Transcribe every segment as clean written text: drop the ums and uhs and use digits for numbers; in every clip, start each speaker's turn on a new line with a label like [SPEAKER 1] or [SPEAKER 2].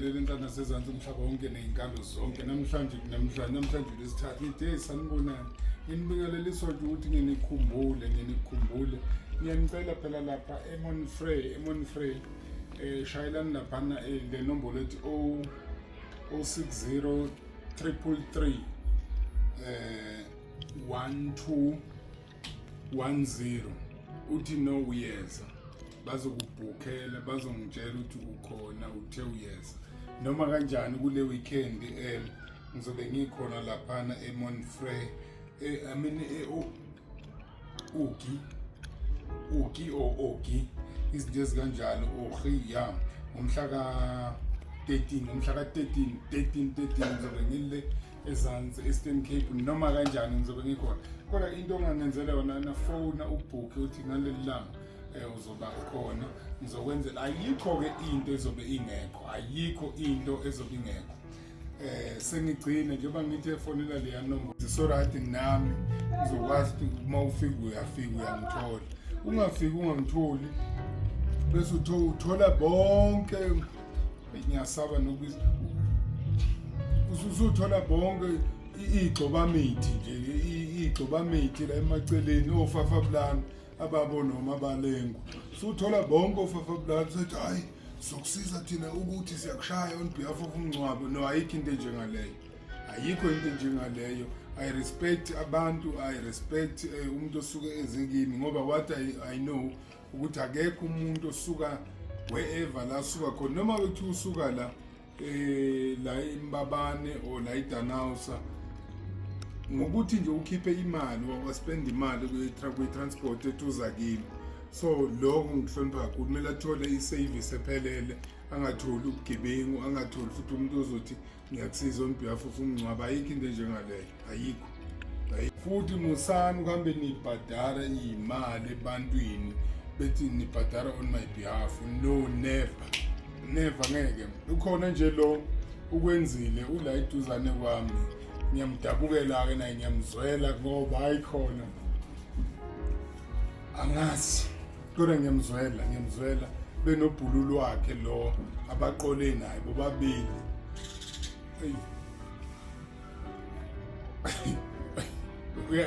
[SPEAKER 1] Leli nhlana sezansi umhlaba wonke nezinkalo zonke namhlanje namhlanje namhlanje lesithathu ngithi hey sanibonani nginibingelelisa nje ukuthi nginikhumbule nginikhumbule ngiyanicela phela lapha eMonfrey eMonfrey eh shayelani laphana eh, le nombolo ethi 0 060 333 eh 12 10 uthi no uyeza bazokubhukhela bazongitshela ukuthi ukhona uthe uyeza noma kanjani kule weekend um ngizobe ngikhona laphana eMonfrey eh, I mean eh, ugi ugi or ogi izinto ezikanjalo ohi ya ngomhla ka 13 ngomhla ka 13 13 13 ngizobe ngile ezansi Eastern Cape noma kanjani ngizobe ngikhona kodwa into ongangenzela yona nafona ubhukhe uthi ngaleli langa eh uzoba khona ngizokwenzela ayikho ke into ezobe ingekho ayikho into ezobe ingekho eh sengigcine njengoba ngithi efonela leya nombolo so right nami ngizokwazi ukuthi uma ufika uyafika uyangithola ungafiki ungangitholi bese uthola bonke ngiyasaba nokubiza usuthola bonke igxobamithi nje igxobamithi la emaceleni ofafa bulana ababo noma abalengwa suthola bonke ofafa bulana sethi hayi sokusiza thina ukuthi siyakushaya on behalf of umngcwabo no ayikho into enjengaleyo ayikho into enjengaleyo i respect abantu i respect eh, umuntu osuke eze kimi ngoba what I, I know ukuthi akekho umuntu osuka wherever la suka khona noma bethi usuka la eh la imbabane or la idanawusa ngokuthi nje ukhiphe imali waspend imali kwi-transport etuza kimi so lokho ngihlonipha kakhulu kumele athole i-service ephelele angatholi ubugebengu angatholi futhi umuntu ozothi ngiyakusiza on behalf of umngcwabo ayikho into enjengaleyo ayikho futhi musani kuhambe nibhadara iy'mali ebantwini bethi nibhadara on my behalf no never never ngeke ukhona nje lo ukwenzile ula eduzane kwami ngiyamdabukela-ke naye ngiyamzwela ngoba hayi khona angazi kodwa ngiyamzwela ngiyamzwela benobhululu wakhe lo abaqole naye bobabili eyi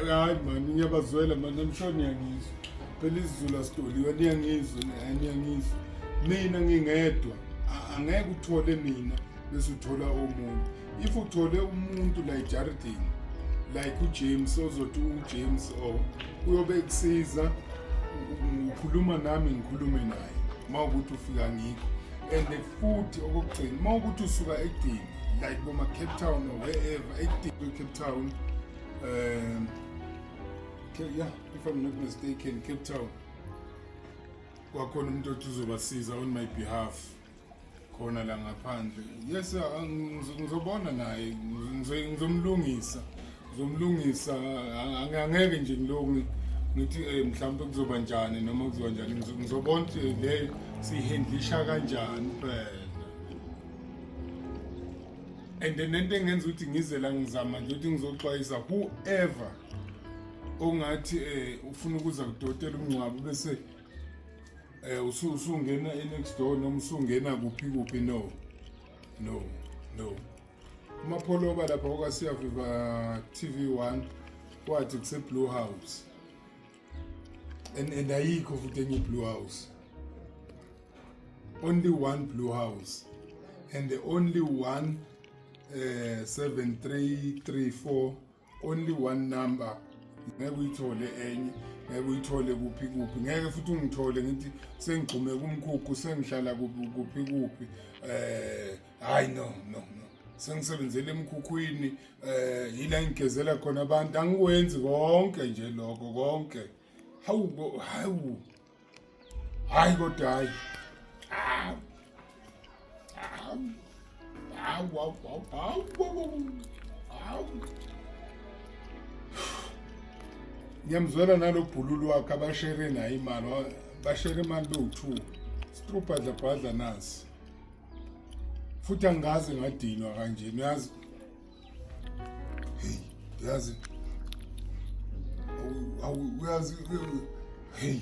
[SPEAKER 1] hayi mani ngiyabazwela mani I'm sure niyangizwa phela isiZulu asitoliwe niyangizwa niyangizwa mina ngingedwa angeke uthole mina bese uthola omunye if uthole umuntu la ejaridini like uJames ozothi uJames or uyobe ekusiza ukhuluma nami ngikhulume naye uma ukuthi ufika ngikho and futhi okokugcina uma ukuthi usuka ekudini like boma Cape Town or wherever ekudini Cape Town um yeah if I'm not mistaken Cape Town kwakhona umuntu othi uzobasiza on my behalf khona la ngaphandle yes ngizobona naye ngizomlungisa ngizomlungisa angeke nje ngilungi ngithi eh mhlawumbe kuzoba njani noma kuzoba njani ngizobona ukuthi eh, leyo siyihandlisha kanjani phela and nento engenza ukuthi ngize la ngizama nje ukuthi ngizoxwayisa whoever ongathi eh ufuna ukuza kudokotela umngcwabo bese eh usungena e-next door noma usungena kuphi kuphi no no no umapholoba lapha kwasiyaviva TV1 wathi kuse Blue House and ayikho futhi enye Blue House only one Blue House and the only one uh, 7334 only one number ngeke uyithole enye ngeke uyithole kuphi kuphi ngeke futhi ungithole ngithi sengigxume kumkhukhu sengihlala kuphi kuphi kuphi eh hayi no no no sengisebenzele emkhukhwini eh yila ngigezela khona abantu angikwenzi konke nje lokho konke hawu hawu hayi kodwa hayi hawu hawu hawu hawu hawu ngiyamzwela nalo bhululu wakhe abashere naye imali bashere imali bewu-two sitrubhadlabhadla nasi futhi angikaze ngadinwa kanje uyazi hey uyazi uyazi hey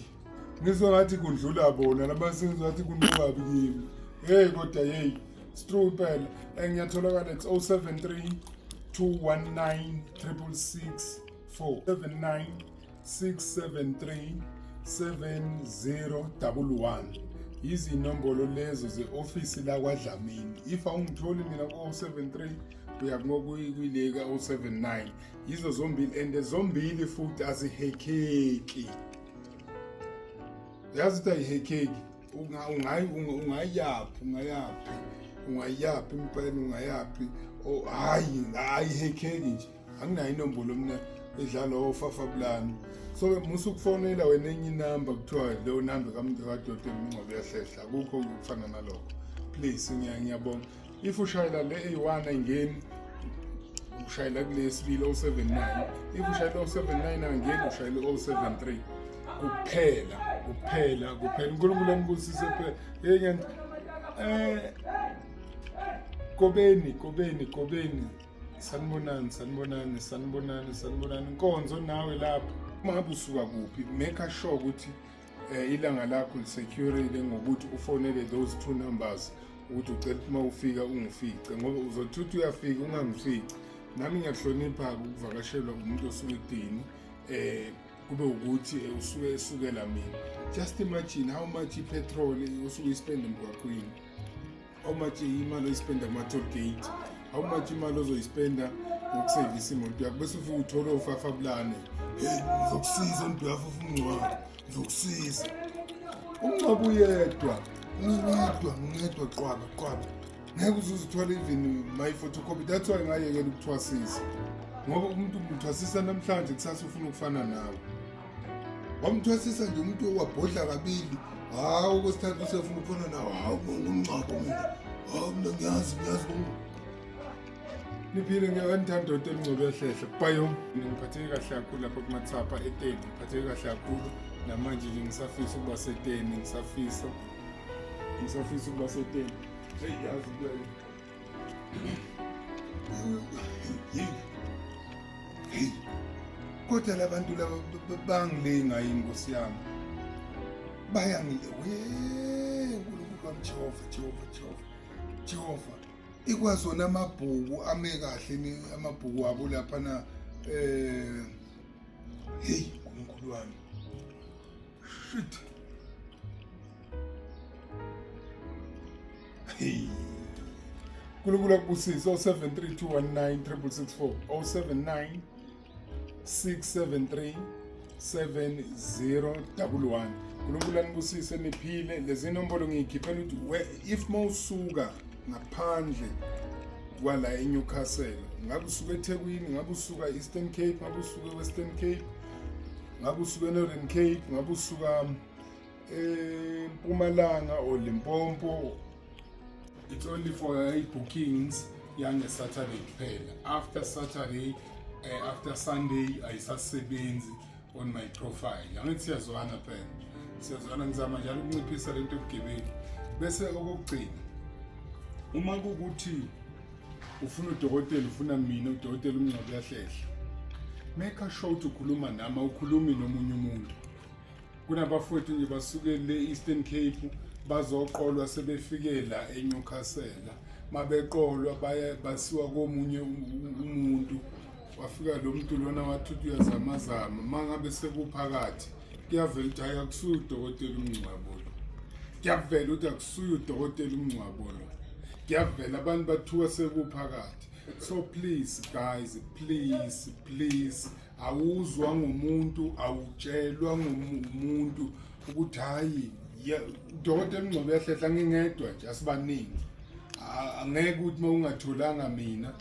[SPEAKER 1] ngizwa ngathi kundlula bona laba sengizwa ngathi kunukabi kimi hey kodwa hey It's true impela. Ngiyatholakala, it's 073 219 664 79 673 7011. Yizinombolo lezo ze-ofisi lakwaDlamini. If awungitholi mina ku-073, uya kuyile ka-079. Yizo zombili, and zombili futhi azihekheki. Yazi ukuthi ayihekheki. Ungayaphi, ungayaphi, ungayaphi impela, ungayaphi? Oh, hayi, ayihekheki nje. Anginayo inombolo mina edlala ofafabulani. So musa ukufonela wena enye inamba, kuthiwa leyo namba kamuntu kadokotela uMngcwabo uyahlehla. Akukho ukufana nalokho, please. Ngiyabonga. If ushayela le eyi-1 ayingeni, ushayela kule yesibili, 079. If ushayela 079 angeni, ushayela 073 kuphela, kuphela, kuphela. UNkulunkulu anibusise phela. Hey, ngiyanti kobeni, kobeni, kobeni. Sanibonani, sanibonani, sanibonani, sanibonani. Nkonzo nawe lapho, uma ngabe usuka kuphi, make sure ukuthi ilanga lakho lisecurile ngokuthi ufonele those two numbers, ukuthi ucela ukuthi uma ufika ungifice, ngoba uzothi uthi uyafika ungangifici. Nami ngiyakuhlonipha ukuvakashelwa umuntu osuke ekudeni, kube ukuthi usuke esukela mina. Just imagine how much i-petrol usuke uyispend emgwaqweni, how much imali oyispenda kuma-toll gate, how much imali ozoyispenda ngokusevisa imoto yakho, bese ufike uthole ufafabulane. Hey, ngizokusiza on behalf of umngcwabo, ngizokusiza. Umngcwabo uyedwa, ngingedwa, ngingedwa, qwaba qwaba. Ngeke uze uzithole even my photocopy. That's why ngayekela ukuthwasisa, ngoba umuntu umthwasisa namhlanje, kusasa ufuna ukufana nawe. Wamthwasisa nje umuntu, wabhodla kabili, hawu, okwesithathu usefuna ukufana nawe. Hawu, ngumngcwabo mina, hawu, mina ngiyazi, ngiyazi. Niphile, ngiyakanithanda. Dr Mngcwabo Yahlehla bayo. Ngiphatheke kahle kakhulu lapha kumathapha eteni, ngiphatheke kahle kakhulu. Namanje nje ngisafisa ukuba seteni, ngisafisa, ngisafisa ukuba seteni. Hey, yazi kuya. Hey, kodwa labantu laba bangilinga yini, Nkosi yami? Bayangile we, uNkulunkulu wami, Jehova, Jehova, Jehova, Jehova. Ikwazona amabhuku ame kahle ni amabhuku wabo laphana. Hey, uNkulunkulu wami, shit. Hey, uNkulunkulu akubusise. 073219 664, 079 673 7011. uNkulunkulu anibusise, niphile. Lezi nombolo ngiyikhiphela ukuthi if mawusuka ngaphandle kwala eNewcastle, ngabe usuka eThekwini, ngabe usuka Eastern Cape, ngabe usuka eWestern Cape, ngabe usuka eNorthern Cape, ngabe usuka eMpumalanga or Limpopo, it's only for bookings yange Saturday kuphela. After Saturday, after Sunday ayisasebenzi on my profile. Angithi siyazwana phela, siyazwana. Ngizama njalo ukunciphisa lento yobugebengu. Bese okokugcina, uma kukuthi ufuna udokotela, ufuna mina udokotela uMngcwabo Uyahlehla, make sure ukuthi ukhuluma nami, awukhulumi nomunye umuntu. Kunabafowethu nje basuke le Eastern Cape bazoqolwa, sebefike la eNewcastle, mabeqolwa baye basiwa komunye umuntu, wafika lo muntu lona wathi uthi uyazamazama. Mangabe sekuphakathi kuyavela ukuthi hayi, akusuye udokotela uMngcwabo lo. Kuyavela ukuthi akusuye udokotela uMngcwabo lo. Kuyavela, abantu bathuka sekuphakathi. So please guys, please, please, awuzwa ngomuntu, awutshelwa ngomuntu ukuthi hayi, udokotela uMngcwabo Uyahlehla. Ngingedwa nje, asibaningi. Angeke ukuthi uma ungatholanga mina.